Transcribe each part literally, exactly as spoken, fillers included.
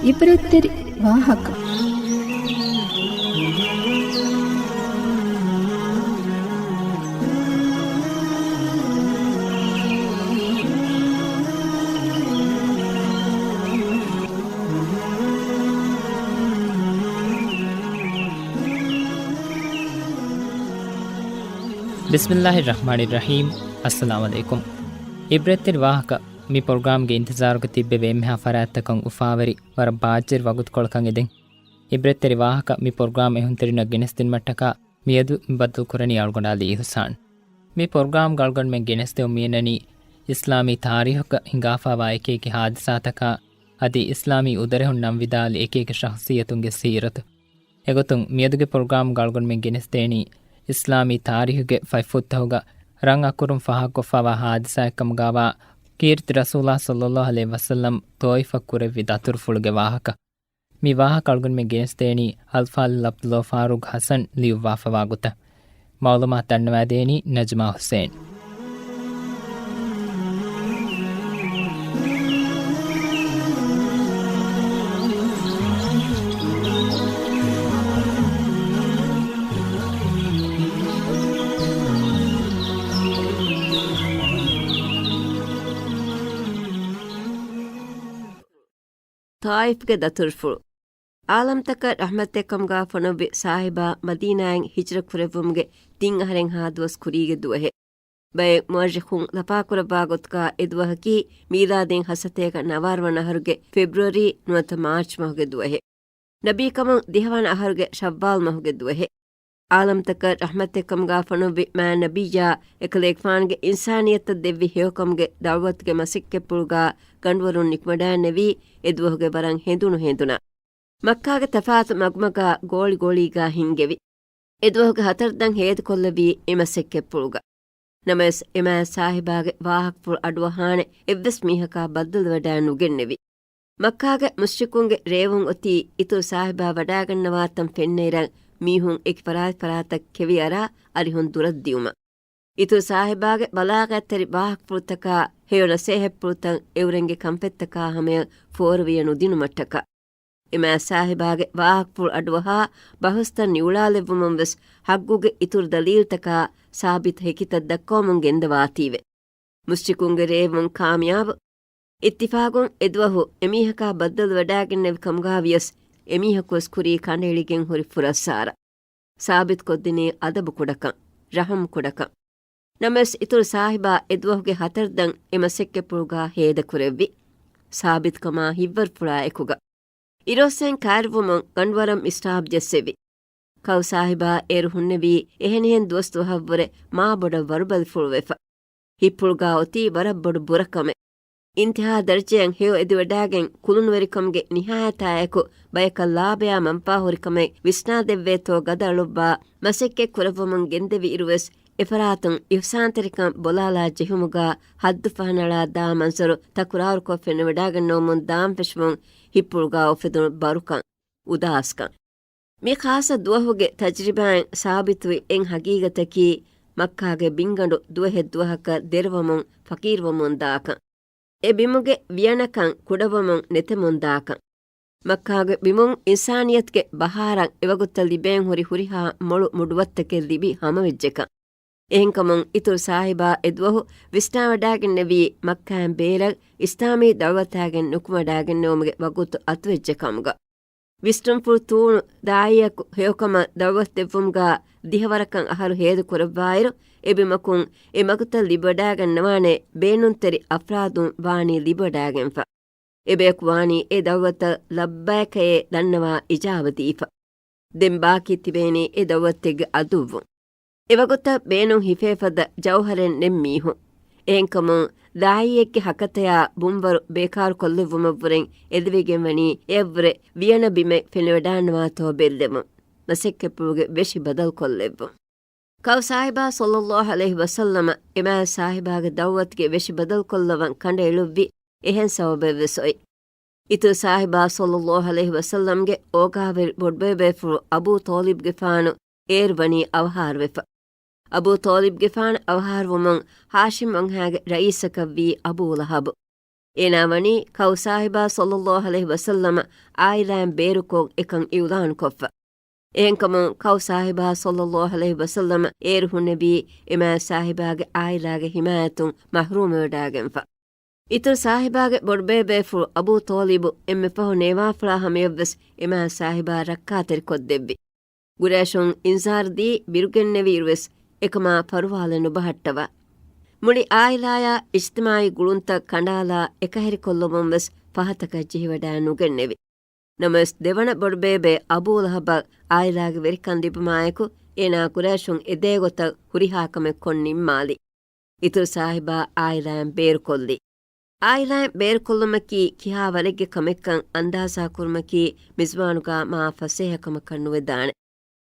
އިބްރަތްތެރި ވާހަކަ. ބިސްމިއްލާހި ރަޙްމާނި ރަޙީމް. އައްސަލާމު ޢަލައިކުމް. އިބްރަތްތެރި ވާހަކަ މި ޕްރޮގްރާމްގެ އިންތިޒާރުގަ ތިއްބެވި އެންމެހާ ފަރާތްތަކަށް އުފާވެރި ވަރަށް ބާއްޖަވެރި ވަގުތުކޮޅަކަށް އެދެން. އިބްރަތްތެރި ވާހަކަ މި ޕްރޮގްރާމް އެހުންތެރިންނަށް ގެނެސްދިނުމަށްޓަކާ މިއަދު މި ބައްދަލުކުރަނީ އަޅުގަނޑާލީ އިޙުސާން. މި ޕްރޮގްރާމްގަ އަޅުގަނޑުމެން ގެނެސްދެމުން މިއަންނަނީ އިސްލާމީ ތާރީޚުގަ ހިނގާފައިވާ އެކިއެކި ޙާދިސާތަކާ އަދި އިސްލާމީ އުދަރެހުން ނަން ވިދާޅުވި އެކިއެކި ޝަޚްޞިއްޔަތުންގެ ސީރަތު. އެގޮތުން މިއަދުގެ ޕްރޮގްރާމްގަ އަޅުގަނޑުމެން ގެނެސްދޭނީ އިސްލާމީ ތާރީޚުގެ ފަތްފުށްތަކުގަ ރަނގަކުރުން ފާހަގަކޮށްފައިވާ ޙާދިސާއެއްކަމުގައިވާ ކީރިތި ރަސޫލާ ޞައްލައްލާހު ޢަލައިހި ވަސައްލަމް ޠާއިފަށް ކުރެއްވި ދަތުރުފުޅުގެ ވާހަކަ. މި ވާހަކަ އަޅުގަނޑުމެން ގެނެސްދޭނީ އަލްފާޟިލް ޢަބްދުﷲ ފާރޫޤް ޙަސަން ލިޔުއްވާފައިވާ ގޮތަށް. މަޢުލޫމާތު ދަންނަވާދޭނީ ނަޖްމާ ޙުސެން. ޠާއިފްގެ ދަތުރުފުޅު. ޢާލަމްތަކަށް ރަޙްމަތެއް ކަމުގާ ފޮނުއްވި ޞާޙިބާ މަދީނާއިން ހިޖްރަ ކުރެއްވުމުގެ ތިން އަހަރެއްހާ ދުވަސް ކުރީގެ ދުވަހެއް. ބައެއް މުއައްރިޚުން ލަފާކުރައްވާ ގޮތުގާ އެ ދުވަހަކީ މީލާދީން ހަސަތޭކަ ނަވާރަ ވަނަ އަހަރުގެ ފެބްރުއަރީ ނުވަތަ މާޗް މަހުގެ ދުވަހެއް. ނަބީކަމުން ދިހަވަނަ އަހަރުގެ ޝައްވާލް މަހުގެ ދުވަހެއް. ޢާލަމްތަކަށް ރަޙްމަތެއް ކަމުގާ ފޮނުއްވި މާތް ނަބިއްޔާ އެކަލޭގެފާނުގެ އިންސާނިއްޔަތަށް ދެއްވި ހެޔޮކަމުގެ ދަޢުވަތުގެ މަސައްކަތްޕުޅުގާ ގަނޑުވަރުން ނިކުމެޑާންނެވީ އެ ދުވަހުގެ ވަރަށް ހެނދުނު ހެނދުނަށް. މައްކާގެ ތަފާތު މަގުމަގާ ގޯޅި ގޯޅީގާ ހިންގެވި. އެ ދުވަހުގެ ހަތަރު ދަން ހޭދަކޮށްލެވީ އެ މަސައްކަތްޕުޅުގަ. ނަމަވެސް، އެ މާތް ސާހިބާގެ ވާހަކަފުޅު އަޑުއަހާނެ އެއްވެސް މީހަކާ ބައްދަލުވެޑާ ނުގެންނެވި. މައްކާގެ މުޝްރިކުންގެ ރޭވުން އޮތީ އިތުރު ސާހިބާ ވަޑާގަންނަވާތަން ފެންނައިރަށް މީހުން އެކި ފަރާތް ފަރާތަށް ކެވިއަރާ އަރިހުން ދުރަށް ދިއުމަށް. އިތުރު ސާހިބާގެ ބަލާޣަތްތެރި ވާހަކަފުޅުތަކާ ހެޔޮ ނަސޭހަތްޕުޅުތައް އެއުރެންގެ ކަންފަތްތަކާ ހަމަޔަށް ފޯރުވިޔަ ނުދިނުމަށްޓަކާ. އެ މާތް ސާހިބާގެ ވާހަކަފުޅު އަޑުއަހާ ބަހުސްތައް ނިއުޅާލެއްވުމުން ވެސް ޙައްގުގެ އިތުރު ދަލީލްތަކާ ސާބިތު ހެކިތައް ދައްކަވަމުން ގެންދަވާތީވެ. މުޝްރިކުންގެ ރޭވުން ކާމިޔާބު. އިއްތިފާގުން އެދުވަހު އެމީހަކާ ބައްދަލު ވެޑާގެންނެވި ކަމުގާ ވިޔަސް އެމީހަކުވެސް ކުރީ ކަނޑައެޅިގެން ހުރި ފުރައްސާރަ. ސާބިތުކޮށްދިނީ އަދަބު ކުޑަކަން، ރަޙުމް ކުޑަކަން. ނަމަވެސް އިތުރު ސާހިބާ އެދުވަހުގެ ހަތަރު ދަން އެ މަސައްކަތްޕުޅުގާ ހޭދަކުރެއްވި. ސާބިތުކަމާ ހިތްވަރުފުޅާ އެކުގަ. އިރުއޮއްސެން ކައިރިވުމުން ގަނޑުވަރަށް މިސްރާބް ޖެއްސެވި. ކައު ސާހިބާ އޭރު ހުންނެވީ އެހެނިހެން ދުވަސްދުވަހަށްވުރެ މާބޮޑަށް ވަރުބަލިފުޅުވެފަ. ހިތްޕުޅުގާ އޮތީ ވަރަށް ބޮޑު ބުރަކަމެއް. އިންތިހާ ދަރަޖައަށް ހެޔޮ އެދިވަޑާގެން ކުޅުނުވެރިކަމުގެ ނިހާޔަތާއެކު ބަޔަކަށް ލާބަޔާ މަންފާހުރިކަމެއް ވިސްނާދެއްވޭތޯ ގަދައަޅުއްވާ މަސައްކަތް ކުރައްވަމުން ގެންދެވިއިރުވެސް އެފަރާތުން އިޙުސާންތެރިކަން ބޮލާލާ ޖެހުމުގާ ހައްދު ފަހަނަޅާ ދާ މަންޒަރު ތަކުރާރުކޮށް ފެނިވަޑާގަންނަވަމުން ދާންފެށުމުން ހިތްޕުޅުގާ އުފެދުނު ބަރުކަން، އުދާސްކަން. މި ޚާއްޞަ ދުވަހުގެ ތަޖްރިބާއިން ސާބިތުވި އެއް ހަގީގަތަކީ، މައްކާގެ ބިންގަނޑު ދުވަހެއްދުވަހަކަށް ދެރަވަމުން ފަޤީރުވަމުން ދާކަން. އެ ބިމުގެ ވިޔަނަކަން ކުޑަވަމުން ނެތެމުން ދާކަން. މައްކާގެ ބިމުން އިންސާނިއްޔަތުގެ ބަހާރަށް އެވަގުތަށް ލިބޭން ހުރި ހުރިހާ މޮޅު މުޑުވައްތަކެއް ލިބި ހަމަވެއްޖެކަން. އެހެންކަމުން އިތުރު ސާހިބާ އެދުވަހު ވިސްނާވަޑާގެންނެވީ މައްކާއިން ބޭރަށް އިސްލާމީ ދަޢުވަތާގެން ނުކުމެވަޑާގެންނެވުމުގެ ވަގުތު އަތުވެއްޖެ ކަމުގަ. ވިސްނުންފުޅު ތޫނު ދާޢީއަކު ހެޔޮކަމަށް ދަޢުވަތު ދެއްވުމުގާ ދިހަވަރަކަށް އަހަރު ހޭދަކުރައްވާއިރު، އެބިމަކުން އެ މަގުތައް ލިބިވަޑާގަންނަވާނެ ބޭނުންތެރި އަފްރާދުން ވާނީ ލިބިވަޑާގެންފަ. އެބަޔަކު ވާނީ އެ ދަޢުވަތަށް ލައްބައިކައޭ ދަންނަވާ އިޖާބަ ދީފަ. ދެން ބާކީ ތިބޭނީ އެ ދަޢުވަތެއްގެ އަދުއްވުން. އެވަގުތަށް ބޭނުން ހިފޭފަދަ ޖައުހަރެއް ނެތް މީހުން. އެހެންކަމުން، ދާޢީއެއްގެ ހަކަތަޔާ ބުންވަރު ބޭކާރު ކޮށްލެއްވުމަށްވުރެން އެދެވިގެންވަނީ އެއަށްވުރެ ވިޔަނަ ބިމެއް ފެނިވަޑާންނަވާތޯ ބެއްލެވުން. މަސައްކަތްޕުޅުގެ ވެށި ބަދަލުކޮށްލެއްވުން. ކައު ސާހިބާ ޞައްލައްލާހު ޢަލައިހި ވަސައްލަމަ އެ މާތް ސާހިބާގެ ދަޢުވަތުގެ ވެށި ބަދަލުކޮށްލަވަން ކަނޑައެޅުއްވި އެހެން ސަބަބެއްވެސް އޮތް. އިތުރު ސާހިބާ ޞައްލައްލާހު ޢަލައިހި ވަސައްލަމްގެ އޯގާވެރި ބޮޑުބޭބޭފުޅު އަބޫ ޠާލިބްގެފާނު އޭރު ވަނީ އަވަހާރަވެފަ. އަބޫ ޠާލިބްގެފާނު އަވަހާރަވުމުން ހާޝިމް ވަންހާގެ ރައީސަކަށްވީ އަބޫ ލަހަބު. އޭނާ ވަނީ ކައު ސާހިބާ ޞައްލައްލާހު ޢަލައިހި ވަސައްލަމަ ޢާއިލާއިން ބޭރުކޮށް އެކަން އިޢުލާންކޮށްފަ. އެހެންކަމުން ކައު ސާހިބާ ޞައްލައްލާހު ޢަލައިހި ވަސައްލަމަ އޭރު ހުންނެވީ އެ މާތް ސާހިބާގެ ޢާއިލާގެ ޙިމާޔަތުން މަޙްރޫމްވެވަޑާގެންފަ. އިތުރު ސާހިބާގެ ބޮޑުބޭބޭފުޅު އަބޫ ޠާލިބު އެންމެ ފަހު ނޭވާފަޅާ ހަމަޔަށްވެސް އެ މާތް ސާހިބާ ރައްކާތެރިކޮށްދެއްވި. ގުރައިޝުން އިންޒާރުދީ ބިރުގެންނެވިއިރުވެސް އެކަމާ ފަރުވާލެއް ނުބަހައްޓަވާ. މުޅި ޢާއިލާޔާ އިޖްތިމާޢީ ގުޅުންތައް ކަނޑާލާ އެކަހެރިކޮށްލަވަންވެސް ފަހަތަކަށް ޖެހިވަޑާ ނުގެންނެވި. ނަމަވެސް ދެވަނަ ބޮޑުބޭބެ އަބޫ ލަހަބަށް ޢާއިލާގެ ވެރިކަން ލިބުމާއެކު އޭނާ ގުރައިޝުން އެދޭގޮތަށް ހުރިހާ ކަމެއް ކޮށް ނިންމާލި. އިތުރު ސާހިބާ ޢާއިލާއިން ބޭރުކޮށްލި. ޢާއިލާއިން ބޭރުކޮށްލުމަކީ ކިހާ ވަރެއްގެ ކަމެއްކަން އަންދާޒާކުރުމަކީ މިޒުވާނުގާ މާ ފަސޭހަކަމަކަށް ނުވެދާނެ.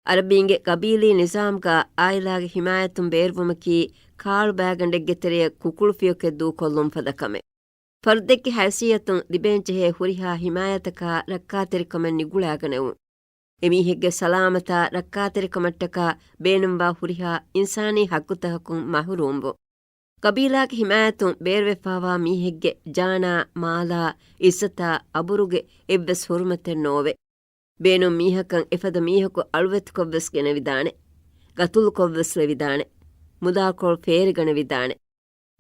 ޢަރަބީންގެ ޤަބީލީ ނިޒާމްގާ ޢާއިލާގެ ޙިމާޔަތުން ބޭރުވުމަކީ ކާޅު ބާގަނޑެއްގެ ތެރެޔަށް ކުކުޅު ފިޔަކެއް ދޫކޮށްލުން ފަދަ ކަމެއް. ފަރުދެއްގެ ހައިސިއްޔަތުން ލިބޭންޖެހޭ ހުރިހާ ޙިމާޔަތަކާ ރައްކާތެރިކަމެއް ނިގުޅާގަނެވުން. އެމީހެއްގެ ސަލާމަތާ ރައްކާތެރިކަމަށްޓަކާ ބޭނުންވާ ހުރިހާ އިންސާނީ ޙައްޤުތަކަކުން މަޙްރޫމްވުން. ޤަބީލާގެ ޙިމާޔަތުން ބޭރުވެފާވާ މީހެއްގެ ޖާނާ، މާލާ، ޢިއްޒަތާ، އަބުރުގެ އެއްވެސް ޙުރުމަތެއް ނޯވޭ. ބޭނުން މީހަކަށް އެފަދަ މީހަކު އަޅުވެތިކޮށްވެސް ގެނެވިދާނެ. ގަތުލުކޮށްވެސް ލެވިދާނެ. މުދާކޮޅު ފޭރިގަނެވިދާނެ.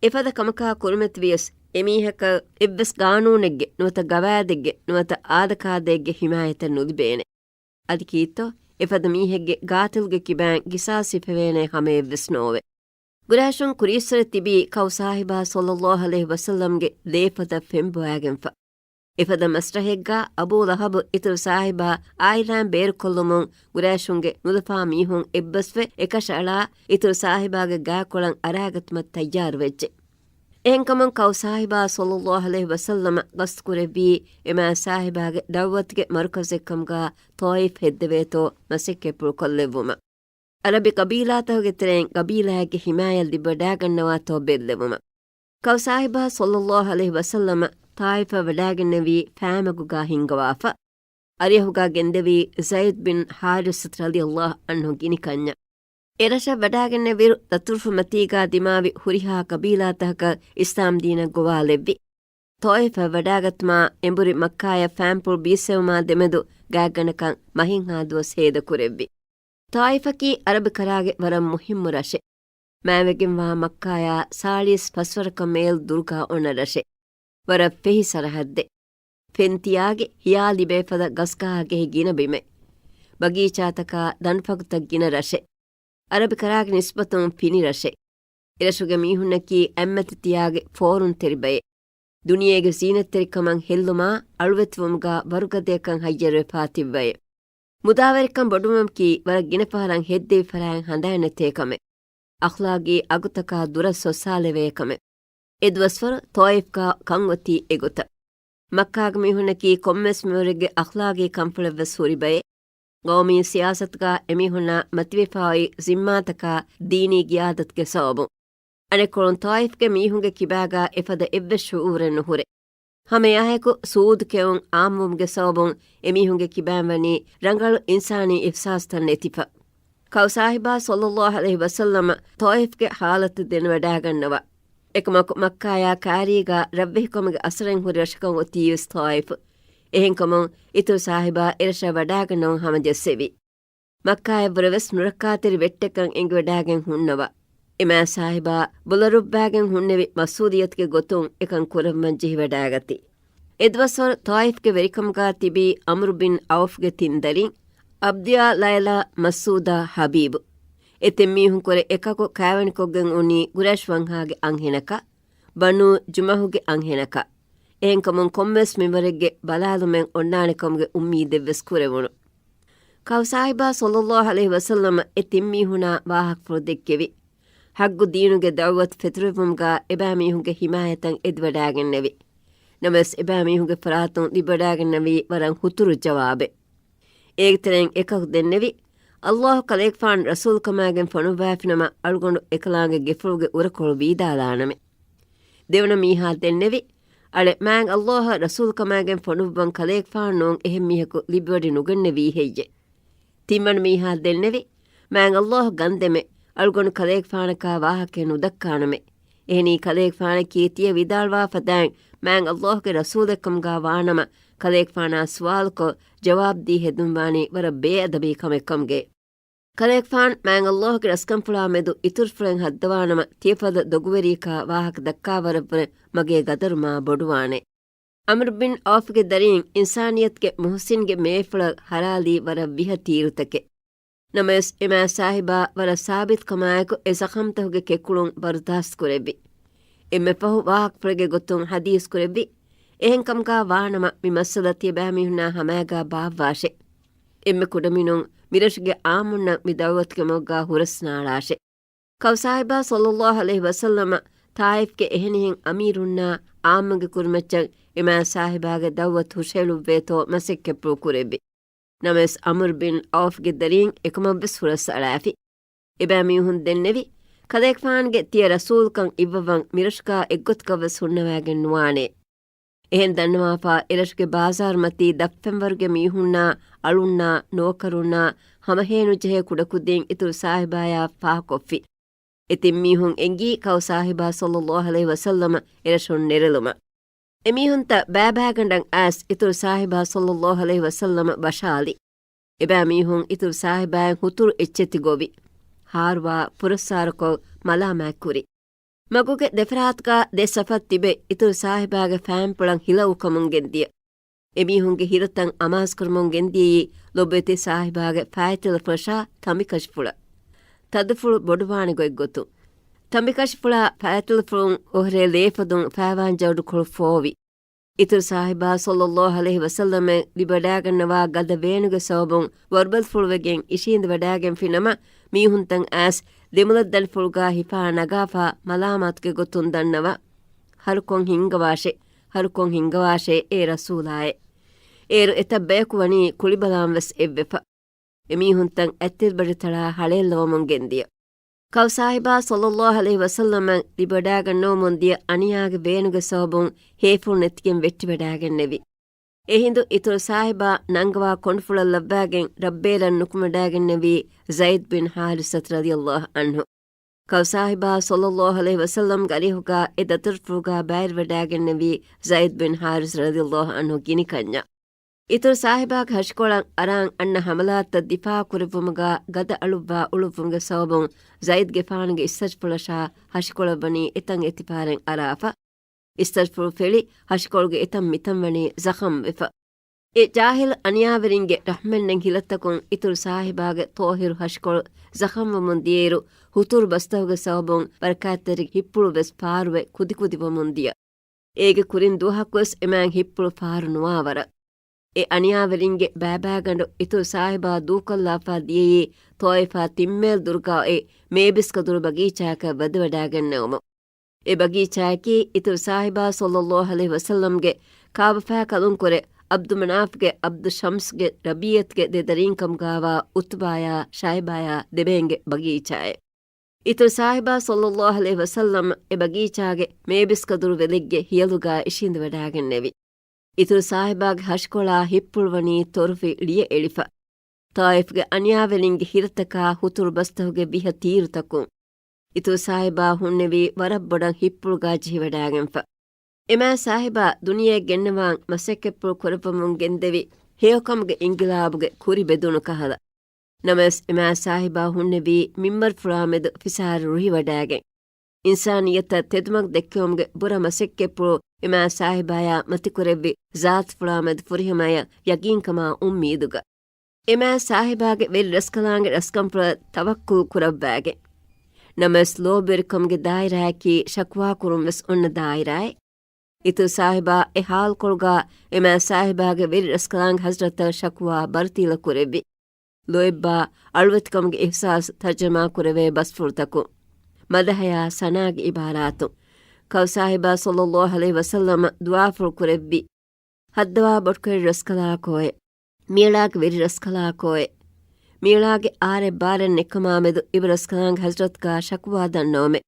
އެފަދަ ކަމަކާ ކުރިމަތިވިޔަސް، އެމީހަކަށް އެއްވެސް ގާނޫނެއްގެ ނުވަތަ ގަވާއިދެއްގެ ނުވަތަ އާދަކާދައެއްގެ ޙިމާޔަތެއް ނުލިބޭނެ. އަދި ކީއްތޯ، އެފަދަ މީހެއްގެ ގާތިލްގެ ކިބައިން ގިސާސް ހިފެވޭނެ ހަމައެއްވެސް ނޯވެ. ގުރައިޝުން ކުރީއްސުރެ ތިބީ ކައު ސާހިބާ ޞައްލައްލާހު ޢަލައިހި ވަސައްލަމްގެ ލޭފަތަށް ފެންބޮވާގެންފަ. އެފަދަ މަސްރަހެއްގާ އަބޫ ލަހަބު އިތުރު ސާހިބާ ޢާއިލާއިން ބޭރުކޮށްލުމުން ގުރައިޝުންގެ ނުލަފާ މީހުން އެއްބަސްވެ އެކަށައަޅާ އިތުރު ސާހިބާގެ ގާކޮޅަށް އަރާގަތުމަށް ތައްޔާރުވެއްޖެ. އެހެންކަމުން ކައު ސާހިބާ ޞައްލައްލާހު ޢަލައިހި ވަސައްލަމަ ގަސްތުކުރެއްވީ އެ މާތް ސާހިބާގެ ދަޢުވަތުގެ މަރުކަޒެއްކަމުގާ ޠާއިފް ހެއްދެވޭތޯ މަސައްކަތްޕުޅު ކޮށްލެއްވުމަށް. ޢަރަބި ޤަބީލާތަކުގެ ތެރެއިން ޤަބީލާއެއްގެ ޙިމާޔަތް ލިބިވަޑާގަންނަވާތޯ ބެއްލެވުމަށް. ކައު ސާހިބާ ޞައްލައްލާހު ޢަލައިހި ވަސައްލަމަ ޠާއިފަށް ވަޑާގެންނެވީ ފައިމަގުގާ ހިންގަވާފަ. އަރިއަހުގާ ގެންދެވީ ޒައިދް ބިން ޙާރިސަތު ރަޟިޔައްލާހު ޢަންހު ގިނިކަންޏަށް. އެރަށަށް ވަޑާގެންނެވިއިރު ދަތުރުފުމަތީގާ ދިމާވި ހުރިހާ ޤަބީލާތަކަކަށް އިސްލާމްދީނަށް ގޮވާލެއްވި. ޠާއިފަށް ވަޑާގަތުމާ އެނބުރި މައްކާޔަށް ފާންޕުޅު ބީއްސެވުމާ ދެމެދު ގާތްގަނޑަކަށް މަހެއްހާ ދުވަސް ހޭދަކުރެއްވި. ޠާއިފަކީ ޢަރަބި ކަރާގެ ވަރަށް މުހިއްމު ރަށެއް. މާތްވެގެންވާ މައްކާޔާ ސާޅީސް ފަސްވަރަކަށް މޭލް ދުރުގާ އޮންނަ ރަށެއް. ވަރަށް ފެހި ސަރަހައްދެއް. ފެންތިޔާގެ ހިޔާ ލިބޭ ފަދަ ގަސްގަހާ ގެހި ގިނަ ބިމެއް. ބަގީޗާތަކާ ދަނޑުފަގުތައް ގިނަ ރަށެއް. ޢަރަބި ކަރާގެ ނިސްބަތުން ފިނި ރަށެއް. އެރަށުގެ މީހުންނަކީ އަތްމަތި ތިޔާގެ ފޯރުންތެރި ބައެއް. ދުނިޔޭގެ ޒީނަތްތެރިކަމަށް ހެއްލުމާ އަޅުވެތިވުމުގާ ވަރުގަދަޔަކަށް ހައްޔަރުވެފާ ތިއްބައެއް. މުދާވެރިކަން ބޮޑުވުމަކީ ވަރަށް ގިނަ ފަހަރަށް ހެއްދެވި ފަރާތް ހަނދާން ނެތޭ ކަމެއް. އަޚްލާގީ އަގުތަކާ ދުރަށް ސޮއްސާލެވޭ ކަމެއް. އެ ދުވަސްވަރު ޠާއިފްގާ ކަން އޮތީ އެގޮތަށް. މައްކާގެ މީހުންނަކީ ކޮންމެސް މިންވަރެއްގެ އަޚްލާގީ ކަންފަޅެއްވެސް ހުރި ބައެއް. ގައުމީ ސިޔާސަތުގާ އެމީހުންނާ މަތިވެފާ އޮތް ޒިންމާތަކާ ދީނީ ގިޔާދަތުގެ ސަބަބުން. އަނެއްކޮޅުން ޠާއިފްގެ މީހުންގެ ކިބާގާ އެފަދަ އެއްވެސް ޝުޢޫރެއް ނުހުރޭ. ހަމައެއާއެކު ސޫދު ކެއުން އާއްމުވުމުގެ ސަބަބުން އެމީހުންގެ ކިބާން ވަނީ ރަނގަޅު އިންސާނީ އިޙްސާސްތައް ނެތިފަ. ކައު ސާހިބާ ޞައްލައްލާހު ޢަލައިހި ވަސައްލަމަ ޠާއިފްގެ ޙާލަތު ދެނެވަޑާގަންނަވާ. އެކަމަކު މައްކާޔާ ކާރީގާ ރަށްވެހިކަމުގެ އަސަރެއް ހުރި ރަށަކަށް އޮތީވެސް ޠާއިފު. އެހެންކަމުން އިތުރު ސާހިބާ އެރަށަށް ވަޑާގަންނަވަން ހަމަޖެއްސެވި. މައްކާޔަށްވުރެވެސް ނުރައްކާތެރި ވެއްޓެއްކަން އެނގިވަޑާގެން ހުންނަވާ. އެމާ ސާހިބާ ބުލަރުއްވާގެން ހުންނެވި މަސްއޫލިއްޔަތުގެ ގޮތުން އެކަން ކުރައްވަން ޖެހިވަޑާގަތީ. އެދުވަސްވަރު ޠާއިފްގެ ވެރިކަމުގާ ތިބީ ޢަމްރު ބިން ޢައުފްގެ ތިން ދަރިން، ޢަބްދިޔާ، ލައިލާ، މަސްޢޫދާ، ޙަބީބު. އެ ތިން މީހުން ކުރެ އެކަކު ކާވެނިކޮށްގެން އުނީ ގުރައިޝް ވަންހާގެ އަންހެނަކަށް، ބަނޫ ޖުމަޙުގެ އަންހެނަކަށް. އެހެންކަމުން ކޮންމެސް މިންވަރެއްގެ ބަލާލުމެއް އޮންނާނެކަމުގެ އުއްމީދެއްވެސް ކުރެވުނު. ކައު ސާހިބާ ޞައްލައްލާހު ޢަލައިހި ވަސައްލަމަ އެ ތިން މީހުނާ ވާހަކަފުޅު ދެއްކެވި. ޙައްޤު ދީނުގެ ދަޢުވަތު ފެތުރެއްވުމުގާ އެބައިމީހުންގެ ޙިމާޔަތަށް އެދިވަޑާގެންނެވި. ނަމަވެސް އެބައިމީހުންގެ ފަރާތުން ލިބިވަޑާގެންނެވީ ވަރަށް ހުތުރު ޖަވާބެއް. އޭގެ ތެރެއިން އެކަކު ދެންނެވި، ﷲ ކަލޭގެފާނު ރަސޫލުކަމާގެން ފޮނުއްވާފިނަމަ އަޅުގަނޑު އެކަލާނގެ ގެފުޅުގެ އުރަކޮޅު ވީދާލާނަމޭ. ދެވަނަ މީހާ ދެންނެވި، އަޅެ މާތް ﷲ އަށް ރަސޫލުކަމާގެން ފޮނުއްވަން ކަލޭގެފާނު ނޫން އެހެން މީހަކު ލިބިވަޑި ނުގަންނެވީ ހެއްޔޭ؟ ތިންވަނަ މީހާ ދެންނެވި، މާތް ﷲ ގަންދެމެ، އަޅުގަނޑު ކަލޭގެފާނަކާ ވާހަކައެއް ނުދައްކާނަމޭ. އެހެނީ ކަލޭގެފާނަކީ ތިޔަ ވިދާޅުވާ ފަދައިން މާތް ﷲ ގެ ރަސޫލެއްކަމުގާ ވާނަމަ، ކަލޭގެފާނާ ސުވާލުކޮށް، ޖަވާބުދީ ހެދުންވާނީ ވަރަށް ބޭއަދަބީ ކަމެއް ކަމުގައި. ކަލޭގެފާނު މާތް ﷲ ގެ ރަސްކަންފުޅާ މެދު އިތުރުފުޅެއް ހައްދަވާނަމަ، ތިޔަފަދަ ދޮގުވެރިޔަކާ ވާހަކަ ދައްކާވަރަށްވުރެ މަގޭ ގަދަރުމާ ބޮޑުވާނެ. ޢަމްރު ބިން ޢައުފްގެ ދަރީން އިންސާނިއްޔަތުގެ މުޙުސިންގެ މޭފުޅަށް ޙަރާލީ ވަރަށް ވިހަ ތީރުތަކެއް. ނަމަވެސް، އެމާ ސާހިބާ ވަރަށް ސާބިތުކަމާއެކު އެ ޒަޚަމްތަކުގެ ކެކުޅުން ބަރުދާސްތު ކުރެއްވި. އެންމެ ފަހު ވާހަކަފުޅެއްގެ ގޮތުން ޙަދީޘް ކުރެއްވި. އެހެންކަމުގާ ވާނަމަ، މި މައްސަލަ ތިޔަބައިމީހުންނާ ހަމައިގާ ބާއްވާށޭ. އެންމެ ކުޑަމިނުން މިރަށުގެ ޢާއްމުންނަށް މި ދަޢުވަތުގެ މަގުގާ ހުރަސް ނާޅާށޭ. ކައު ސާހިބާ ޞައްލައްލާހު ޢަލައިހި ވަސައްލަމަ ޠާއިފްގެ އެހެނިހެން އަމީރުންނާ ޢާއްމުންގެ ކުރިމައްޗަށް އެމާ ސާހިބާގެ ދަޢުވަތު ހުށައެޅުއްވޭތޯ މަސައްކަތްޕުޅު ކުރެއްވި. ނަމަވެސް، ޢަމްރު ބިން ޢައުފްގެ ދަރީން އެކަމަށްވެސް ހުރަސް އަޅާފި. އެބައިމީހުން ދެންނެވި، ކަލޭގެފާނުގެ ތިޔަ ރަސޫލުކަން އިއްވަވަން މިރަށުގާ އެއްގޮތަކަށްވެސް ހުންނަވައިގެން ނުވާނޭ. އެހެން ދަންނަވާފަ، އެރަށުގެ ބާޒާރުމަތީ ދަށްފަންވަރުގެ މީހުންނާ، އަޅުންނާ، ނޯކަރުންނާ، ހަމަހޭނުޖެހޭ ކުޑަކުދީން އިތުރު ސާހިބާޔާ ފާހަގަކޮށްފި. އެ ތިން މީހުން އެނގީ ކައު ސާހިބާ ޞައްލައްލާހު ޢަލައިހި ވަސައްލަމަ އެރަށުން ނެރެލުމަށް. އެމީހުންތައް ބައިބައިގަނޑަށް އައިސް އިތުރު ސާހިބާ ޞައްލައްލާހު ޢަލައިހި ވަސައްލަމަ ވަށާލި. އެބައިމީހުން އިތުރު ސާހިބާއަށް ހުތުރު އެއްޗެތި ގޮވި. ހާރުވާ ފުރައްސާރަކޮށް މަލާމާތްކުރި. މަގުގެ ދެފަރާތުގާ ދެ ޞަފަށް ތިބެ އިތުރު ސާހިބާގެ ފައިންޕުޅަށް ހިލައުކަމުން ގެންދިޔަ. އެމީހުންގެ ހިރަތައް އަމާޒުކުރަމުން ގެންދިޔައީ ލޮބުވެތި ސާހިބާގެ ފައިތިލަފުޅަށާ ތަނބިކަށިފުޅަށް. ތަދުފުޅު ބޮޑުވާނެ ގޮތްގޮތުން. ތަނބިކަށިފުޅާ ފައިތިލަފުޅުން އޮހޮރޭ ލޭފަދުން ފައިވާން ޖައުޑުކޮޅު ފޯވި. އިތުރު ސާހިބާ ޞައްލައްލާހު ޢަލައިހި ވަސައްލަމަށް ލިބިވަޑައިގަންނަވާ ގަދަ ވޭނުގެ ސަބަބުން ވަރުބަލިފުޅުވެގެން އިށީނދެވަޑައިގެންފި ނަމަ، މީހުންތައް އައިސް ދެމުލައްދަނޑިފުޅުގާ ހިފާ ނަގާފާ މަލާމާތުގެ ގޮތުން ދަންނަވާ. ހަރުކޮށް ހިންގަވާށޭ، ހަރުކޮށް ހިންގަވާށޭ އޭ ރަސޫލާއޭ. އޭރު އެތައް ބަޔަކު ވަނީ ކުޅިބަލާން ވެސް އެއްވެފަ. އެމީހުންތައް އަތްތިރިބަޑިތަޅާ ހަޅޭއްލަވަމުން ގެންދިޔަ. ކައު ސާހިބާ ޞައްލައްލާހު ޢަލައިހި ވަސައްލަމަށް ލިބިވަޑައިގަންނަވަމުން ދިޔަ އަނިޔާގެ ވޭނުގެ ސަބަބުން ހޭފުޅު ނެތިގެން ވެއްޓިވަޑައިގެންނެވި. އެހިނދު އިތުރު ސާހިބާ ނަންގަވާ ކޮނޑުފުޅަށް ލައްވާގެން ރައްބޭރަށް ނުކުމެވަޑައިގެންނެވީ ޒައިދް ބިން ޙާރިސަތު ރަޟިޔައްލާހު ޢަންހު. ކައު ސާހިބާ ޞައްލައްލާހު ޢަލައިހި ވަސައްލަމްގެ އަރިހުގާ އެ ދަތުރުފުޅުގާ ބައިވެރިވަޑައިގެންނެވީ ޒައިދް ބިން ޙާރިސަ ރަޟިޔައްލާހު ޢަންހު ގިނިކަންޏާ. އިތުރު ސާހިބާގެ ހަށިކޮޅަށް އަރާން އަންނަ ޙަމަލާތަށް ދިފާޢު ކުރެއްވުމުގާ ގަދަ އަޅުއްވާ އުޅުއްވުމުގެ ސަބަބުން ޒައިދްގެފާނުގެ އިސްތަށިފުޅަށާ ހަށިކޮޅަށް ވަނީ އެތަން އެތިފާރެއް އަރާފަ. އިސްތަށިފުޅު ފެޅި ހަށިކޮޅުގެ އެތަން މިތަން ވަނީ ޒަޚަމްވެފަ. އެ ޖާހިލު އަނިޔާވެރިންގެ ރަޙްމެއްނެތް ހިލަތަކުން އިތުރު ސާހިބާގެ ޠާހިރު ހަށިކޮޅު ޒަޚަމްވަމުން ދިޔައިރު، ހުތުރު ބަސްތަކުގެ ސަބަބުން ބަރަކާތްތެރި ހިއްޕުޅު ވެސް ފާރުވެ ކުދިކުދިވަމުން ދިޔަ. އޭގެ ކުރިން ދުވަހަކުވެސް އެމާތް ހިއްޕުޅު ފާރު ނުވާވަރަށް. އެ އަނިޔާވެރިންގެ ބައިބައިގަނޑު އިތުރު ސާހިބާ ދޫކޮށްލާފާ ދިޔައީ ޠާއިފާ ތިން މޭލް ދުރުގަ އޮތް މޭބިސްކަދުރު ބަގީޗާއަކަށް ވަދެވަޑައިގެންނެވުމުން. އެ ބަގީޗާއަކީ އިތުރު ސާހިބާ ޞައްލައްލާހު ޢަލައިހި ވަސައްލަމްގެ ކާބަފާ ކަލުންކުރެ ޢަބްދު މަނާފްގެ ޢަބްދު ޝަމްސްގެ ރަބީޢަތުގެ ދެ ދަރީންކަމުގާވާ ޢުތުބާޔާ ޝައިބާޔާ ދެބައިންގެ ބަގީޗާއެއް. އިތުރު ސާހިބާ ޞައްލައްލާހު ޢަލައިހި ވަސައްލަމް އެ ބަގީޗާގެ މޭބިސްކަދުރު ވެލެއްގެ ހިޔަލުގާ އިށީނދެވަޑައިގެންނެވި. އިތުރު ސާހިބާގެ ހަށިކޮޅާ ހިއްޕުޅު ވަނީ ތޮރުފި ޅިޔަ އެޅިފަ. ޠާއިފްގެ އަނިޔާވެރިންގެ ހިރަތަކާ ހުތުރު ބަސްތަކުގެ ވިހަ ތީރުތަކުން. އިތުރު ސާހިބާ ހުންނެވީ ވަރަށް ބޮޑަށް ހިއްޕުޅުގާ ޖެހިވަޑައިގެންފަ. އެމާ ސާހިބާ ދުނިޔެއަށް ގެންނަވާން މަސައްކަތްޕުޅު ކުރައްވަމުން ގެންދެވި ހެޔޮކަމުގެ އިންގިލާބުގެ ކުރި ބެދުނު ކަހަލަ. ނަމަވެސް، އެމާ ސާހިބާ ހުންނެވީ މިންވަރުފުޅާމެދު ފިސާރަ ރުހިވަޑައިގެން. އިންސާނިއްޔަތަށް ތެދުމަގު ދެއްކެވުމުގެ ބުރަ މަސައްކަތްޕުޅު އެމާ ސާހިބާޔާ މަތިކުރެއްވި ޒާތުފުޅާމެދު ފުރިހަމަޔަށް ޔަގީންކަމާ އުއްމީދުގަ. އެމާ ސާހިބާގެ ވެރި ރަސްކަލާނގެ ރަސްކަންފުޅަށް ތަވައްކުލް ކުރައްވާގެން. ނަމަވެސް، ލޯބިވެރިކަމުގެ ދާއިރާއަކީ ޝަކުވާކުރުން ވެސް އޮންނަ ދާއިރާއެއް. އިތުރު ސާހިބާ އެ ހާލުކޮޅުގާ އެމާ ސާހިބާގެ ވެރި ރަސްކަލާނގެ ޙަޟްރަތަށް ޝަކުވާ ބަރުތީލަ ކުރެއްވި. ލޯތްބާ އަޅުވެތިކަމުގެ އިޙްސާސް ތަރްޖަމާ ކުރެވޭ ބަސްފުޅުތަކުން، މަދަޙަޔާ ސަނާގެ ޢިބާރާތުން، ކައު ސާހިބާ ޞައްލައްލާހު ޢަލައިހި ވަސައްލަމަ ދުޢާފުޅު ކުރެއްވި. ހައްދަވާ ބޮޑުކުރެއްވި ރަސްކަލާކޯއޭ! މީޅާގެ ވެރި ރަސްކަލާކޯއޭ! މީޅާގެ އާރެއް ބާރެއް ނެތްކަމާމެދު އިބަ ރަސްކަލާނގެ ޙަޟްރަތުގާ ޝަކުވާ ދަންނަވަމޭ!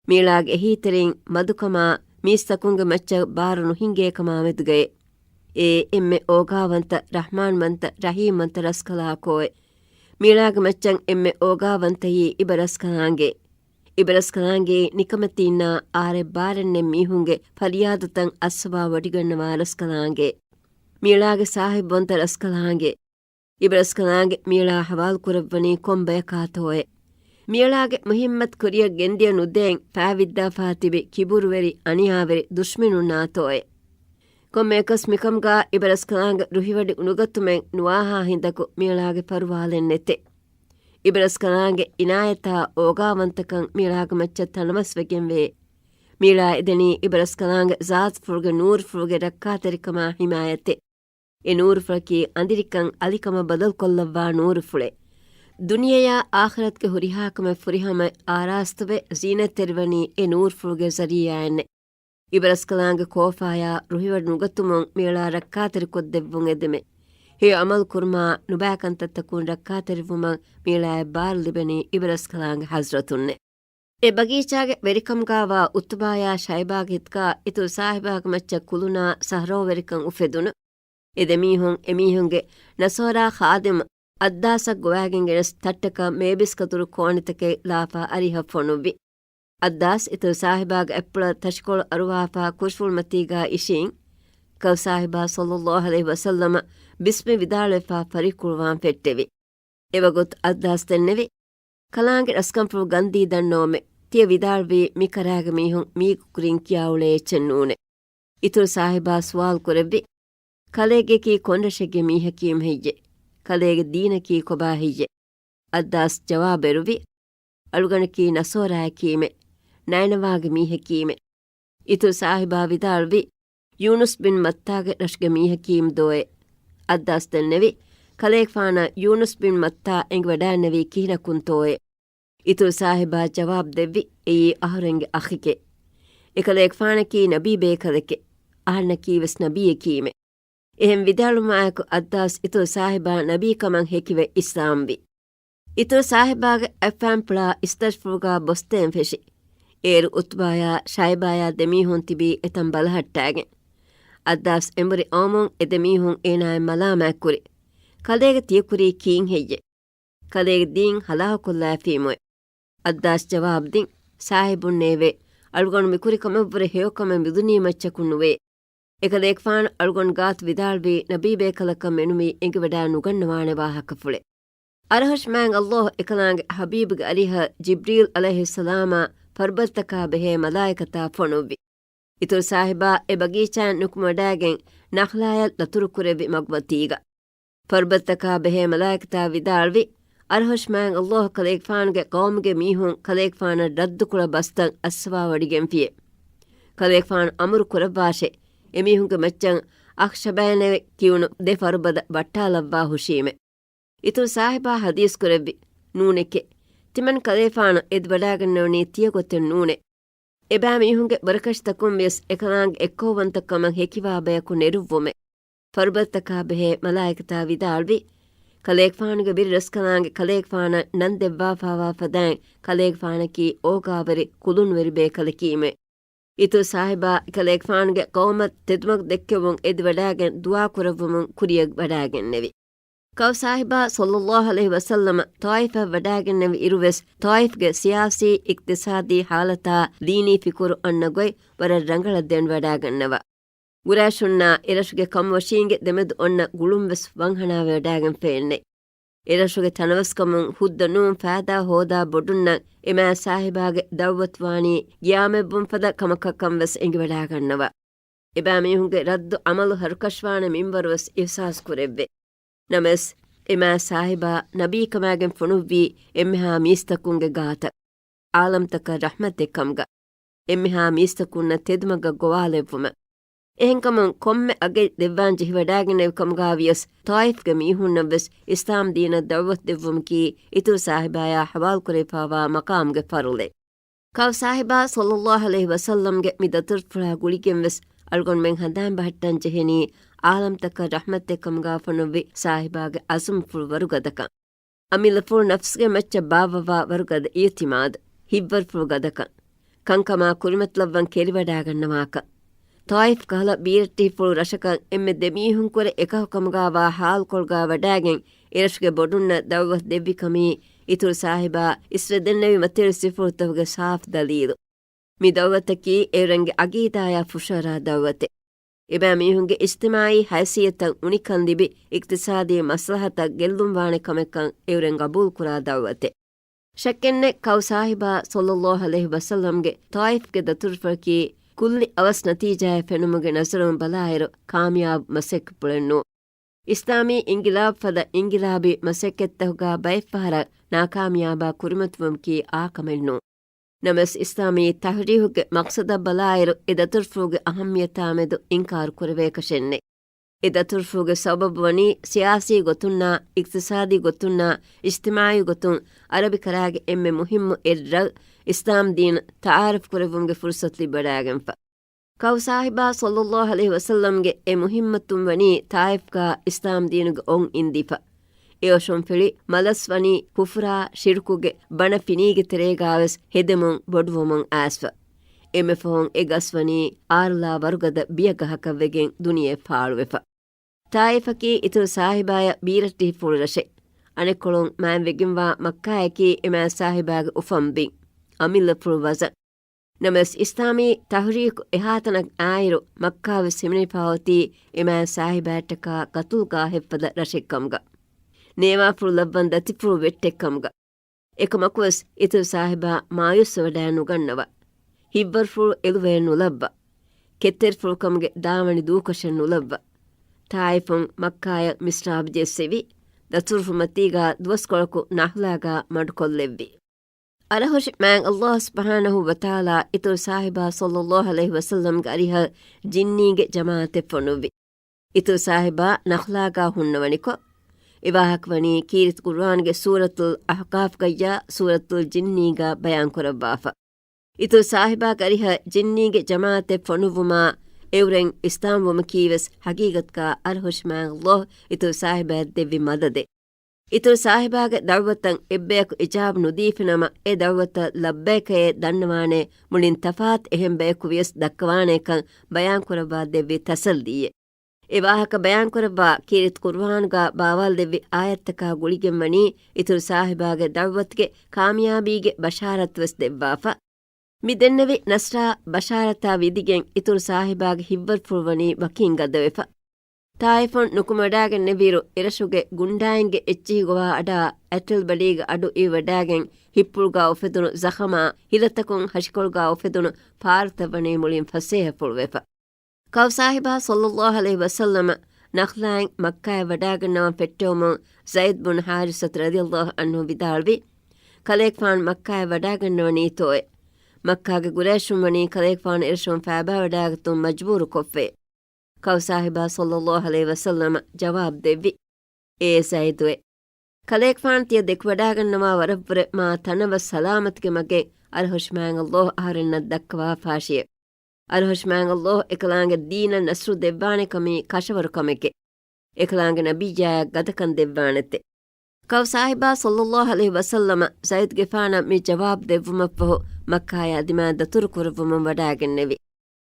މީޅާގެ އެހީތެރިން މަދުކަމާ މީސްތަކުންގެ މައްޗަށް ބާރު ނުހިނގޭކަމާމެދުގައޭ! އޭ އެންމެ އޯގާވަންތަ، ރަޙްމާންވަންތަ، ރަޙީމްވަންތަ ރަސްކަލާކޯއޭ! މީޅާގެ މައްޗަށް އެންމެ އޯގާވަންތައީ އިބަރަސްކަލާނގެ. އިބަރަސްކަލާނގެ ނިކަމެތީންނާ އާރެއް ބާރެއް ނެތް މީހުންގެ ފަރިޔާދުތައް އައްސަވާ ވޮޑިގަންނަވާ ރަސްކަލާނގެ. މީޅާގެ ސާހިބްވަންތަ ރަސްކަލާނގެ. އިބަރަސްކަލާނގެ މީޅާ ހަވާލު ކުރައްވަނީ ކޮން ބަޔަކާތޯއޭ؟ މީޅާގެ މުހިއްމަތް ކުރިއަށް ގެންދިޔަ ނުދޭން ފާވިއްދާފާ ތިބި ކިބުރުވެރި އަނިޔާވެރި ދުޝްމިނުންނާތޯއޭ؟ ކޮންމެއަކަސް މިކަމުގާ އިބަރަސްކަލާނގެ ރުހިވޮޑި ނުގަތުމެއް ނުވާހާ ހިނދަކު މީޅާގެ ފަރުވާލެއް ނެތޭ. އިބަރަސްކަލާނގެ އިނާޔަތާ އޯގާވަންތަކަން މީޅާގެ މައްޗަށް ތަނަވަސްވެގެންވޭ. މީޅާ އެދެނީ އިބަރަސްކަލާނގެ ޒާތުފުޅުގެ ނޫރުފުޅުގެ ރައްކާތެރިކަމާ ހިމާޔަތެއް. އެ ނޫރުފުޅަކީ އަނދިރިކަން އަލިކަމަށް ބަދަލުކޮށްލައްވާ ނޫރުފުޅެއް. ދުނިޔެޔާ އާޚިރަތުގެ ހުރިހާ ކަމެއް ފުރިހަމަ އާރާސްތުވެ ޒީނަތްތެރިވަނީ އެ ނޫރުފުޅުގެ ޒަރީޢާއިންނެ. އިބަރަސްކަލާނގެ ކޯފާޔާ ރުހިވޮޑި ނުގަތުމުން މިއަޅާ ރައްކާތެރިކޮށްދެއްވުން އެދެމެ. ހެޔޮ އަމަލު ކުރުމާ ނުބައިކަންތައްތަކުން ރައްކާތެރިވުމަށް މިއަޅާއަށް ބާރު ލިބެނީ އިބަރަސްކަލާނގެ ޙަޟްރަތުންނެ. އެ ބަގީޗާގެ ވެރިކަމުގާވާ އުތުބާޔާ ޝައިބާގެ ހިތުގާ އިތުރު ސާހިބާގެ މައްޗަށް ކުލުނާ ސަހްރޯވެރިކަން އުފެދުނު. އެ ދެމީހުން އެމީހުންގެ ނަޞާރާ ޚާދިމު އައްދާސަށް ގޮވާގެން ގެނެސް ތައްޓަކަށް މޭބިސްކަތުރު ކޯނިތަކެއް ލާފާ އަރިހަށް ފޮނުއްވި. އައްދާސް އިތުރު ސާހިބާގެ އަތްޕުޅަށް ތަށިކޮޅު އަރުވާފާ ކުށްފުޅުމަތީގާ އިށީން، ކައު ސާހިބާ ޞައްލައްލާހު ޢަލައިހި ވަސައްލަމަ ބިސްމި ވިދާޅުވެފާ ފަރިކުޅުވާން ފެއްޓެވި. އެވަގުތު އައްދާސް ދެންނެވި، ކަލާނގެ ރަސްކަންފުޅު ގަންދީ ދަންނަވަމެ. ތިޔަ ވިދާޅުވީ މި ކަރާގެ މީހުން މީގެ ކުރިން ކިޔާ އުޅޭ އެއްޗެއް ނޫނޭ. އިތުރު ސާހިބާ ސުވާލު ކުރެއްވި، ކަލޭގެކީ ކޮންރަށެއްގެ މީހަކީމު ހެއްޔެ؟ ކަލޭގެ ދީނަކީ ކޮބާ ހެއްޔެ؟ އައްދާސް ޖަވާބު އެރުވި، އަޅުގަނޑަކީ ނަޞާރާއެކީމެ، ނައިނަވާގެ މީހަކީމެ. އިތުރު ސާހިބާ ވިދާޅުވި، ޔޫނުސް ބިން މައްތާގެ ރަށުގެ މީހަކީމު ދޯއޭ؟ އައްދާސް ދެންނެވި، ކަލޭގެފާނަށް ޔޫނުސް ބިން މައްތާ އެނގިވަޑައިންނެވީ ކިހިނަކުންތޯއޭ؟ އިތުރު ސާހިބާ ޖަވާބު ދެއްވި، އެއީ އަހަރެންގެ އަޚެކޭ. އެކަލޭގެފާނަކީ ނަބީ ބޭކަލެކޭ. އަހަންނަކީވެސް ނަބީއެކީމެ. އެހެން ވިދާޅުވުމާއެކު އައްދާސް އިތުރު ސާހިބާ ނަބީކަމަށް ހެކިވެ އިސްލާމްވި. އިތުރު ސާހިބާގެ އަތްފައިންޕުޅާ އިސްތަށިފުޅުގާ ބޮސްދޭން ފެށި. އޭރު އުތުބާޔާ ޝައިބާޔާ ދެމީހުން ތިބީ އެތަން ބަލަހައްޓާގެން. އައްދާސް އެނބުރި އައުމުން އެ ދެމީހުން އޭނާއަށް މަލާމާތްކުރި. ކަލޭގެ ތިޔަ ކުރީ ކީން ހެއްޔެ؟ ކަލޭގެ ދީން ހަލާކުކޮށްލާފީމުއޭ. އައްދާސް ޖަވާބުދިން، ސާހިބުންނޭވޭ. އަޅުގަނޑު މިކުރި ކަމަށްވުރެ ހެޔޮކަމެއް މިދުނިޔެމައްޗަކު ނުވޭ. އެކަލޭގެފާނު އަޅުގަނޑު ގާތު ވިދާޅުވީ ނަބީ ބޭކަލަކަށް މެނުވީ އެނގިވަޑާ ނުގަންނަވާނެ ވާހަކަފުޅެއް. އަރަހަށް މާތް ﷲ އެކަލާނގެ ޙަބީބުގެ އަރިހަށް ޖިބްރީލް ޢަލައިހިއްސަލާމާ ފަރުބަދަތަކާ ބެހޭ މަލާއިކަތާ ފޮނުއްވި. އިތުރު ސާހިބާ އެ ބަގީޗާއިން ނުކުމެވަޑައިގެން ނަޚްލާޔަށް ދަތުރުކުރެއްވި މަގުމަތީގަ. ފަރުބަދަތަކާ ބެހޭ މަލާއިކަތާ ވިދާޅުވި، އަރަހަށް މާތް ﷲ ކަލޭގެފާނުގެ ޤައުމުގެ މީހުން ކަލޭގެފާނަށް ރައްދުކުޅަ ބަސްތައް އައްސަވާވަޑިގެންފިޔޭ. ކަލޭގެފާނު އަމުރު ކުރައްވާށޭ، އެމީހުންގެ މައްޗަށް އަޚްޝަބައިނެވެ ކިޔުނު ދެ ފަރުބަދަ ވައްޓާލައްވާ ހުށީމެ. އިތުރު ސާހިބާ ޙަދީޘް ކުރެއްވި، ނޫނެކޭ. ތިމަން ކަލޭފާނު އެދިވަޑާގަންނަވަނީ ތިޔަ ގޮތެއް ނޫނޭ. އެބައިމީހުންގެ ބުރަކަށިތަކުން ވިޔަސް އެކަލާނގެ އެއްކައުވަންތަކަމަށް ހެކިވާ ބަޔަކު ނެރުއްވުމެ. ފަރުބަދަތަކާ ބެހޭ މަލާއިކަތާ ވިދާޅުވި، ކަލޭގެފާނުގެ ބިރު ރަސްކަލާނގެ ކަލޭގެފާނަށް ނަން ދެއްވާފާވާ ފަދައިން ކަލޭގެފާނަކީ އޯގާވެރި ކުލުނުވެރި ބޭކަލަކީމެ. އިތުރު ސާހިބާ ކަލޭގެފާނުގެ ޤައުމަށް ތެދުމަގު ދެއްކެވުން އެދިވަޑާގެން ދުޢާ ކުރައްވަމުން ކުރިޔަށް ވަޑާގެންނެވި. ކައު ސާހިބާ ޞައްލައްލާހު ޢަލައިހި ވަސައްލަމަ ޠާއިފަށް ވަޑާގެންނެވި އިރުވެސް، ޠާއިފްގެ ސިޔާސީ އިޤްތިޞާދީ ޙާލަތާ ދީނީ ފިކުރު އަންނަ ގޮތް ވަރަށް ރަނގަޅަށް ދެނެވަޑާގަންނަވާ. ގުރައިޝުންނާ އެރަށުގެ ކަމުވަށީންގެ ދެމެދު އޮންނަ ގުޅުންވެސް ވަންހަނާވެވަޑާގެން ފެންނެ. އެރަށުގެ ތަނަވަސްކަމުން ހުއްދަ ނޫން ފައިދާ ހޯދާ ބޮޑުންނަށް އެމާ ސާހިބާގެ ދަޢުވަތު ވާނީ ގިޔާމެއްވުން ފަދަ ކަމަކަށްކަން ވެސް އެނގިވަޑާގަންނަވާ. އެބައިމީހުންގެ ރައްދު ޢަމަލު ހަރުކަށިވާނެ މިންވަރުވެސް އިޙްސާސް ކުރެއްވޭ. ނަމަވެސް، އެމާ ސާހިބާ ނަބީކަމާގެން ފޮނުއްވީ އެންމެހާ މީސްތަކުންގެ ގާތަށް، ޢާލަމްތަކަށް ރަޙްމަތެއް ކަމުގަ، އެންމެހާ މީސްތަކުންނަށް ތެދުމަގަށް ގޮވާލެއްވުމަށް. އެހެންކަމުން ކޮންމެ އަގެއް ދެއްވާން ޖެހިވަޑާގެންނެވި ކަމުގާ ވިޔަސް، ޠާއިފްގެ މީހުންނަށްވެސް އިސްލާމް ދީނަށް ދަޢުވަތު ދެއްވުމަކީ އިތުރު ސާހިބާޔާ ޙަވާލުކުރެވިފާވާ މަޤާމުގެ ފަރުޟެއް. ކައު ސާހިބާ ޞައްލައްލާހު ޢަލައިހި ވަސައްލަމްގެ މި ދަތުރުފުޅާ ގުޅިގެންވެސް އަޅުގަނޑުމެން ހަނދާން ބަހައްޓަން ޖެހެނީ، ޢާލަމްތަކަށް ރަޙްމަތެއް ކަމުގާ ފޮނުއްވި ސާހިބާގެ ޢަޒުމްފުޅު ވަރުގަދަކަން. އަމިއްލަފުޅު ނަފްސުގެ މައްޗަށް ބާއްވަވާ ވަރުގަދަ އިޢުތިމާދު، ހިތްވަރުފުޅު ގަދަކަން. ކަންކަމާ ކުރިމަތިލައްވަން ކެރިވަޑާގަންނަވާކަން. ޠާއިފް ކަހަލަ ބީރައްޓެހިފުޅު ރަށަކަށް އެންމެ ދެމީހުންކުރެ އެކަހަލަ ކަމުގާވާ ޙާލުކޮޅުގާ ވަޑާގެން އެރަށުގެ ބޮޑުންނަށް ދަޢުވަތު ދެއްވި ކަމީ އިތުރު ސާހިބާ އިސްވެ ދެންނެވި މަތިވެރި ސިފަފުޅުތަކުގެ ސާފު ދަލީލު. މި ދަޢުވަތަކީ އެއުރެންގެ އަގީދާޔާ ފުށަހަރާ ދަޢުވަތެއް. އެބައިމީހުންގެ އިޖްތިމާޢީ ހައިސިއްޔަތަށް އުނިކަން ލިބި، އިޤްތިޞާދީ މަސްލަހަތަށް ގެއްލުންވާނެ ކަމެއްކަން އެއުރެން ގަބޫލުކުރާ ދަޢުވަތެއް. ޝައްކެއްނެތް، ކައު ސާހިބާ ޞައްލައްލާހު ޢަލައިހި ވަސައްލަމްގެ ޠާއިފްގެ ދަތުރުފުޅަކީ ކުއްލި އަވަސް ނަތީޖާއެއް ފެނުމުގެ ނަޒަރުން ބަލާއިރު، ކާމިޔާބު މަސައްކަތްޕުޅެއް ނޫން. އިސްލާމީ އިންގިލާބު ފަދަ އިންގިލާބީ މަސައްކަތްތަކުގާ ބައެއްފަހަރަށް ނާކާމިޔާބާ ކުރިމަތިވުމަކީ އާކަމެއް ނޫން. ނަމަވެސް، އިސްލާމީ ތަޙްރީކުގެ މަޤްޞަދަށް ބަލާއިރު، އެ ދަތުރުފުޅުގެ އަހައްމިޔަތާމެދު އިންކާރު ކުރެވޭކަށެއްނެތް. އެ ދަތުރުފުޅުގެ ސަބަބު ވަނީ، ސިޔާސީ ގޮތުންނާ، އިޤްތިޞާދީ ގޮތުންނާ، އިޖްތިމާޢީ ގޮތުން އަރަބިކަރާގެ އެންމެ މުހިއްމު އެއްރަށް އިސްލާމް ދީން ތަޢާރަފް ކުރެއްވުމުގެ ފުރުޞަތު ލިބިވަޑާގެންފަ. ކައު ސާހިބާ ޞައްލައްލާހު ޢަލައިހި ވަސައްލަމްގެ އެ މުހިއްމަތުން ވަނީ ޠާއިފްގާ އިސްލާމް ދީނުގެ އޮން އިންދިފަ. އެ އޮށުންފިޅި މަލަސް ވަނީ ކުފުރާ ޝިރުކުގެ ބަނަ ފިނީގެ ތެރޭގާވެސް ހެދެމުން ބޮޑުވަމުން އައިސްފަ. އެންމެ ފަހުން އެ ގަސް ވަނީ އާރުލާ ވަރުގަދަ ބިޔަ ގަހަކަށް ވެގެން ދުނިޔެ ފާޅުވެފަ. ޠާއިފަކީ އިތުރު ސާހިބާޔަށް ބީރައްޓިހިފުޅު ރަށެއް. އަނެއްކޮޅުން މާތްވެގެންވާ މައްކާޔަކީ އެ މާތް ސާހިބާގެ އުފަން ބިން. އަމިއްލަފުޅު ވަޒަން. ނަމަވެސް، އިސްލާމީ ތަޙްރީކު އެހާތަނަށް އާއިރު، މައްކާވެސް ހިމެނިފަ އޮތީ އެ މާތް ސާހިބާއަށްޓަކާ ގަތުލުގާ ހެއްފަދަ ރަށެއްކަމުގަ. ނޭވާފުޅު ލައްވަން ދަތިފުޅު ވެއްޓެއްކަމުގަ. އެކަމަކުވެސް، އިތުރު ސާހިބާ މާޔޫސްވެވަޑައެއް ނުގަންނަވާ. ހިތްވަރުފުޅު އެލުވައެއް ނުލައްވާ. ކެތްތެރިފުޅުކަމުގެ ދާވަނި ދޫކޮށެއް ނުލައްވާ. ޠާއިފުން މައްކާޔަށް މިސްރާބު ޖެއްސެވި، ދަތުރުފުޅުމަތީގާ ދުވަސްކޮޅަކު ނަޚްލާގާ މަޑުކޮށްލެއްވި. އަރަހުށި މާތް ﷲ ސުބްޙާނަހޫ ވަތަޢާލާ އިތުރު ސާހިބާ ޞައްލައްލާހު ޢަލައިހި ވަސައްލަމްގެ އަރިހަށް ޖިންނީގެ ޖަމާޢަތެއް ފޮނުއްވި. އިތުރު ސާހިބާ ނަޚްލާގާ ހުންނަވަނިކޮށް، އެ ވާހަކަ ވަނީ ކީރިތި ޤުރުއާންގެ ސޫރަތުލް އަޙްޤާފްގައްޔާ ސޫރަތުލް ޖިންނީގާ ބަޔާން ކުރައްވާފަ. އިތުރު ސާހިބާގެ އަރިހަށް ޖިންނީގެ ޖަމާޢަތެއް ފޮނުއްވުމާ، އެއުރެން އިސްލާމްވުމަކީވެސް ޙަޤީޤަތުގާ އަރަހުށި މާތް ﷲ އިތުރު ސާހިބާއަށް ދެއްވި މަދަދެއް. އިތުރު ސާހިބާގެ ދަޢުވަތަށް އެއްބަޔަކު އިޖާބަ ނުދީފިނަމަ، އެ ދަޢުވަތަށް ލައްބައިކައޭ ދަންނަވާނޭ، މުޅިން ތަފާތު އެހެން ބަޔަކު ވިޔަސް ދައްކަވާނޭކަން ބަޔާންކުރައްވާ ދެއްވި ތަސައްލީއެއް. އެ ވާހަކަ ބަޔާންކުރައްވާ ކީރިތި ޤުރުއާނުގާ ބާވާލުދެއްވި އާޔަތްތަކާ ގުޅިގެން ވަނީ، އިތުރު ސާހިބާގެ ދަޢުވަތުގެ ކާމިޔާބީގެ ބަޝާރަތުވެސް ދެއްވާފަ. މި ދެންނެވި ނަޞްރާ ބަޝާރަތާ ވިދިގެން އިތުރު ސާހިބާގެ ހިތްވަރުފުޅު ވަނީ ވަކިން ގަދަވެފަ. ޠާއިފުން ނުކުމެވަޑާގެންނެވިއިރު، އެރަށުގެ ގުންޑާއިންގެ އެއްޗިހި ގޮވާ އަޑާ އަތެލްބަޑީގެ އަޑު އިވިވަޑާގެން ހިތްޕުޅުގާ އުފެދުނު ޒަޚަމާ، ހިލަތަކުން ހަށިކޮޅުގާ އުފެދުނު ފާރުތައް ވަނީ މުޅިން ފަސޭހަފުޅުވެފަ. ކައު ސާހިބާ ޞައްލައްލާހު ޢަލައިހި ވަސައްލަމަ ނަޚްލާއިން މައްކާއަށް ވަޑާގަންނަވަން ފެއްޓެވުމުން ޒައިދް ބުން ޙާރިސަތު ރަޟިޔައްލާހު ޢަންހު ވިދާޅުވި، ކަލޭގެފާނު މައްކާއަށް ވަޑާގަންނަވަނީތޯއޭ؟ މައްކާގެ ގުރައިޝުން ވަނީ ކަލޭގެފާނު އެރަށުން ފައިބާވަޑާގަތުން މަޖްބޫރުކޮށްފައޭ. ކައު ސާހިބާ ޞައްލައްލާހު ޢަލައިހި ވަސައްލަމަ ޖަވާބު ދެއްވި، އޭ ޒައިދުއޭ! ކަލޭގެފާނު ތިޔަ ދެކިވަޑާގަންނަވާ ވަރަށްވުރެ މާ ތަނަވަސް ސަލާމަތުގެ މަގެއް އަރަހުށި މާތް ﷲ އަހަރެންނަށް ދައްކަވާފާށިއެ. އަރަހުށި މާތް ﷲ އެކަލާނގެ ދީނަށް ނަޞްރު ދެއްވާނެ ކަމީ ކަށަވަރު ކަމެކޭ. އެކަލާނގެ ނަބިއްޔާއަށް ގަދަކަން ދެއްވާނެތެ. ކައު ސާހިބާ ޞައްލައްލާހު ޢަލައިހި ވަސައްލަމަ ޒައިދުގެފާނަށް މި ޖަވާބު ދެއްވުމަށްފަހު، މައްކާޔާ ދިމާ ދަތުރު ކުރެއްވުމުން ވަޑާގެންނެވި.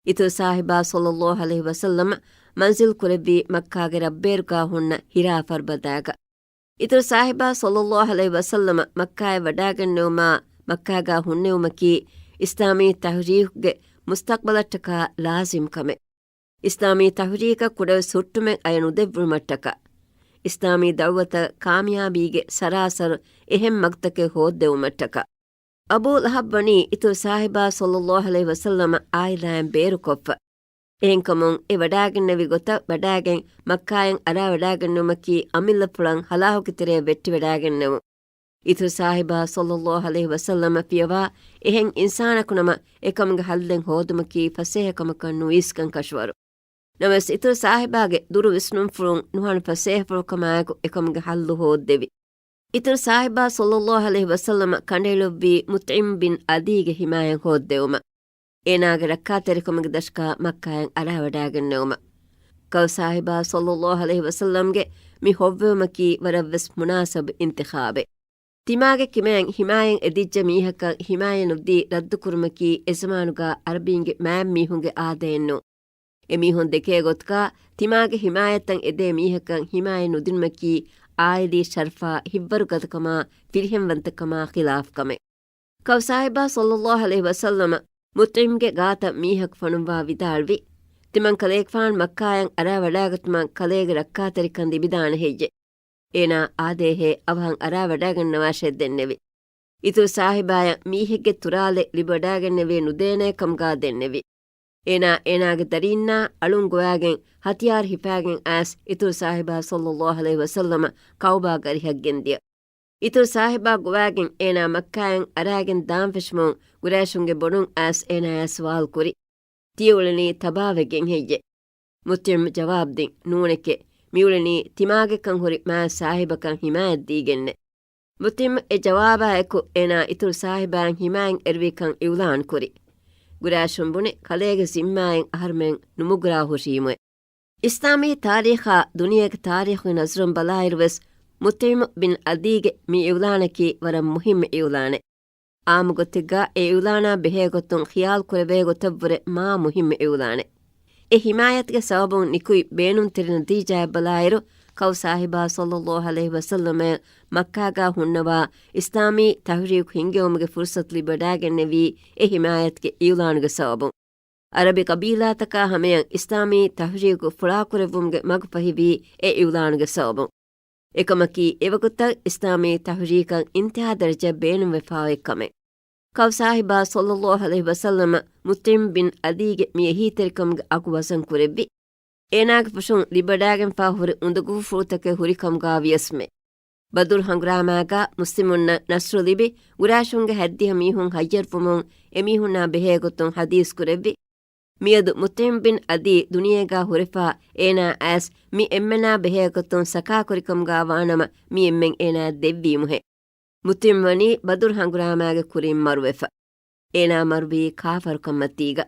އިތުރު ސާހިބާ ޞައްލައްލާހު ޢަލައިހި ވަސައްލަމަ މަންޒިލް ކުރެއްވީ މައްކާގެ ރަށްބޭރުގާ ހުންނަ ހިރާ ފަރުބަދާގަ. އިތުރު ސާހިބާ ޞައްލައްލާހު ޢަލައިހި ވަސައްލަމަ މައްކާއަށް ވަޑާގެންނެވުމާ، މައްކާގާ ހުންނެވުމަކީ، އިސްލާމީ ތަޙްރީކުގެ މުސްތަޤްބަލަށްޓަކާ ލާޒިމް ކަމެއް. އިސްލާމީ ތަޙްރީކަށް ކުޑަވެސް ހުއްޓުމެއް އަޔަ ނުދެއްވުމަށްޓަކާ، އިސްލާމީ ދަޢުވަތަށް ކާމިޔާބީގެ ސަރާސަރު އެހެން މަގުތަކެއް ހޯއްދެވުމަށްޓަކާ. އަބޫ ލަހަބް ވަނީ އިތުރު ސާހިބާ ޞައްލައްލާހު ޢަލައިހި ވަސައްލަމަ ޢާއިލާއިން ބޭރުކޮށްފަ. އެހެންކަމުން އެ ވަޑާގެންނެވި ގޮތަށް ވަޑާގެން މައްކާއިން އަރާވަޑާގެންނެވުމަކީ އަމިއްލަފުޅަށް ހަލާކުގެ ތެރެއަށް ވެއްޓިވަޑާގެންނެވުން. އިތުރު ސާހިބާ ޞައްލައްލާހު ޢަލައިހި ވަސައްލަމަ ފިޔަވާ އެހެން އިންސާނަކު ނަމަ އެކަމުގެ ހައްލެއް ހޯދުމަކީ ފަސޭހަކަމަކަށް ނުއީސްކަން ކަށަވަރު. ނަމަވެސް އިތުރު ސާހިބާގެ ދުރު ވިސްނުންފުޅުން ނުހަނު ފަސޭހަފުޅުކަމާއެކު އެކަމުގެ ހައްލު ހޯއްދެވި. އިތުރު ސާހިބާ ޞައްލައްލާހު ޢަލައިހި ވަސައްލަމަ ކަނޑައެޅުއްވީ މުޠްޢިމް ބިން ޢަދީގެ ޙިމާޔަތް ހޯއްދެވުމަށް. އޭނާގެ ރައްކާތެރިކަމުގެ ދަށުގާ މައްކާއިން އަރާވަޑާގެންނެވުމަށް. ކައު ސާހިބާ ޞައްލައްލާހު ޢަލައިހި ވަސައްލަމްގެ މި ހޮއްވެވުމަކީ ވަރަށްވެސް މުނާސަބު އިންތިޚާބެއް. ތިމާގެ ކިމައިން ޙިމާޔަތް އެދިއްޖެ މީހަކަށް ޙިމާޔަތް ނުދީ ރައްދުކުރުމަކީ އެޒަމާނުގާ ޢަރަބީންގެ މާތް މީހުންގެ އާދައެއްނޫން. އެމީހުން ދެކޭ ގޮތުގާ ތިމާގެ ޙިމާޔަތަށް އެދޭ މީހަކަށް ޙިމާޔަތް ނުދިނުމަކީ އާއިލީ ޝަރަފާ ހިތްވަރުގަދަކަމާ ފިރިހެންވަންތަކަމާ ޚިލާފްކަމެއް. ކައު ސާހިބާ ޞައްލައްލާހު ޢަލައިހި ވަސައްލަމަ މުޠްޢިމްގެ ގާތަށް މީހަކު ފޮނުއްވާ ވިދާޅުވި، ތިމަން ކަލޭގެފާނު މައްކާޔަށް އަރާވަޑާގަތުމަށް ކަލޭގެ ރައްކާތެރިކަން ލިބިދާނެ ހެއްޔެ؟ އޭނާ އާދޭހޭ އަވަހަށް އަރާވަޑާގަންނަވާށޭ ދެންނެވި. އިތުރު ސާހިބާޔަށް މީހެއްގެ ތުރާލެއް ލިބިވަޑާގެންނެވިއެއް ނުދޭނޭ ކަމުގާ ދެންނެވި. އޭނާ އޭނާގެ ދަރީންނާ އަޅުން ގޮވާގެން ހަތިޔާރު ހިފާގެން އައިސް އިތުރު ސާހިބާ ޞައްލައްލާހު ޢަލައިހި ވަސައްލަމަ ކައުބާގެ އަރިހަށް ގެންދިޔަ. އިތުރު ސާހިބާ ގޮވާގެން އޭނާ މައްކާއިން އަރާގެން ދާން ފެށުމުން ގުރައިޝުންގެ ބޮޑުން އައިސް އޭނާޔާ ސުވާލު ކުރި. ތިޔަ އުޅެނީ ތަބާވެގެން ހެއްޔެ؟ މުޠްޢިމް ޖަވާބު ދިން، ނޫނެކޭ، މިއުޅެނީ ތިމާގެކަން ހުރި މާތް ސާހިބަކަށް ހިމާޔަތް ދީގެންނެ. މުޠްޢިމް އެ ޖަވާބާ އެކު އޭނާ އިތުރު ސާހިބާއިން ހިމާޔަތް އެރުވިކަން އިޢުލާން ކުރި. ގުރައިޝުން ބުނި ކަލޭގެ ޒިންމާއިން އަހަރުމެން ނުމުގުރާ ހުށީމުއޭ. އިސްލާމީ ތާރީޚާ ދުނިޔޭގެ ތާރީޚުގެ ނަޒަރުން ބަލާއިރުވެސް، މުޠްޢިމް ބިން ޢަދީގެ މި އިޢުލާނަކީ ވަރަށް މުހިއްމު އިޢުލާނެއް. އާއްމު ގޮތެއްގާ އެ އިޢުލާނާ ބެހޭގޮތުން ޚިޔާލު ކުރެވޭ ގޮތަށްވުރެ މާ މުހިއްމު އިޢުލާނެއް. އެ ހިމާޔަތުގެ ސަބަބުން ނިކުތް ބޭނުންތެރި ނަތީޖާއެއް ބަލާއިރު، ކައު ސާހިބާ ޞައްލައްލާހު ޢަލައިހި ވަސައްލަމައަށް މައްކާގާ ހުންނަވާ އިސްލާމީ ތަޙްރީކު ހިންގެވުމުގެ ފުރުޞަތު ލިބިވަޑާގެންނެވީ އެ ހިމާޔަތުގެ އިޢުލާނުގެ ސަބަބުން. ޢަރަބި ޤަބީލާތަކާ ހަމަޔަށް އިސްލާމީ ތަޙްރީކު ފުޅާކުރެއްވުމުގެ މަގު ފަހިވީ އެ އިޢުލާނުގެ ސަބަބުން. އެކަމަކީ، އެވަގުތަށް އިސްލާމީ ތަޙްރީކަށް އިންތިހާ ދަރަޖައަށް ބޭނުންވެފާ އޮތް ކަމެއް. ކައު ސާހިބާ ޞައްލައްލާހު ޢަލައިހި ވަސައްލަމަ މުޠްޢިމް ބިން ޢަދީގެ މި އެހީތެރިކަމުގެ އަގު ވަޒަން ކުރެއްވި. އޭނާގެ ފުށުން ލިބިވަޑާގެންފާ ހުރި އުނދަގޫފުޅުތަކެއް ހުރިކަމުގާ ވިޔަސްމެ. ބަދުރު ހަނގުރާމާގާ މުސްލިމުންނަށް ނަޞްރު ލިބި، ގުރައިޝުންގެ ހަތްދިހަ މީހުން ހައްޔަރުވުމުން އެމީހުންނާ ބެހޭގޮތުން ޙަދީޘް ކުރެއްވި. މިއަދު މުޠްޢިމް ބިން ޢަދީ ދުނިޔޭގާ ހުރެފާ އޭނާ އައިސް މި އެންމެނާ ބެހޭގޮތުން ސަކާކުރިކަމުގާ ވާނަމަ މި އެންމެން އޭނާ ދެއްވީމުހޭ. މުޠްޢިމް ވަނީ ބަދުރު ހަނގުރާމާގެ ކުރިން މަރުވެފަ. އޭނާ މަރުވީ ކާފަރުކަންމަތީގަ.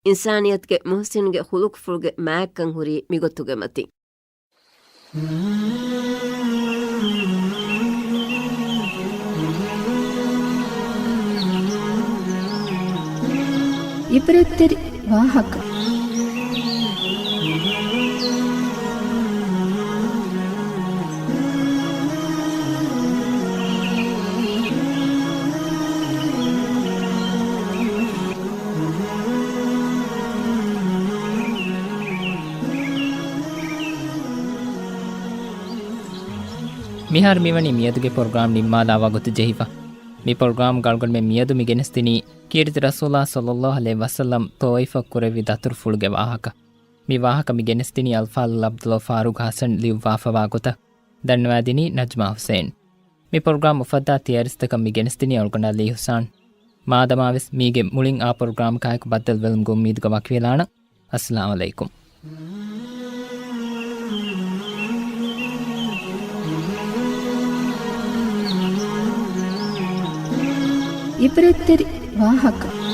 އިންސާނިއްޔަތުގެ މުޙްސިނުގެ ޚުލުޤުފުޅުގެ މާތްކަން ހުރީ މިގޮތުގެ މަތިން. އިބްރަތްތެރި ވާހަކަ. މިހާރު މިވަނީ މިއަދުގެ ޕްރޮގްރާމް ނިންމާލާ ވަގުތު ޖެހިފަ. މި ޕްރޮގްރާމްގަ އަޅުގަނޑުމެން މިއަދު މި ގެނެސްދިނީ ކީރިތި ރަސޫލާ ޞައްލައްލާހު ޢަލައިހި ވަސައްލަމް ޠާއިފަށް ކުރެއްވި ދަތުރުފުޅުގެ ވާހަކަ. މި ވާހަކަ މި ގެނެސްދިނީ އަލްފާޟިލް ޢަބްދުﷲ ފާރޫޤް ޙަސަން ލިޔުއްވާފަވާ ގޮތަށް. ދަންނަވާދިނީ ނަޖްމާ ޙުސެން. މި ޕްރޮގްރާމް އުފައްދާ ތިޔަރިސްތަކަށް މި ގެނެސްދިނީ އަޅުގަނޑާ ލީ ޙުސާން. މާދަމާވެސް މީގެ މުޅިން އާ ޕްރޮގްރާމަކާއެކު ބައްދަލުވެލުމުގެ އުއްމީދުގަ ވަކިވެލާނަން. އައްސަލާމު ޢަލައިކުމް. އިބްރަތްތެރި ވާހަކަ.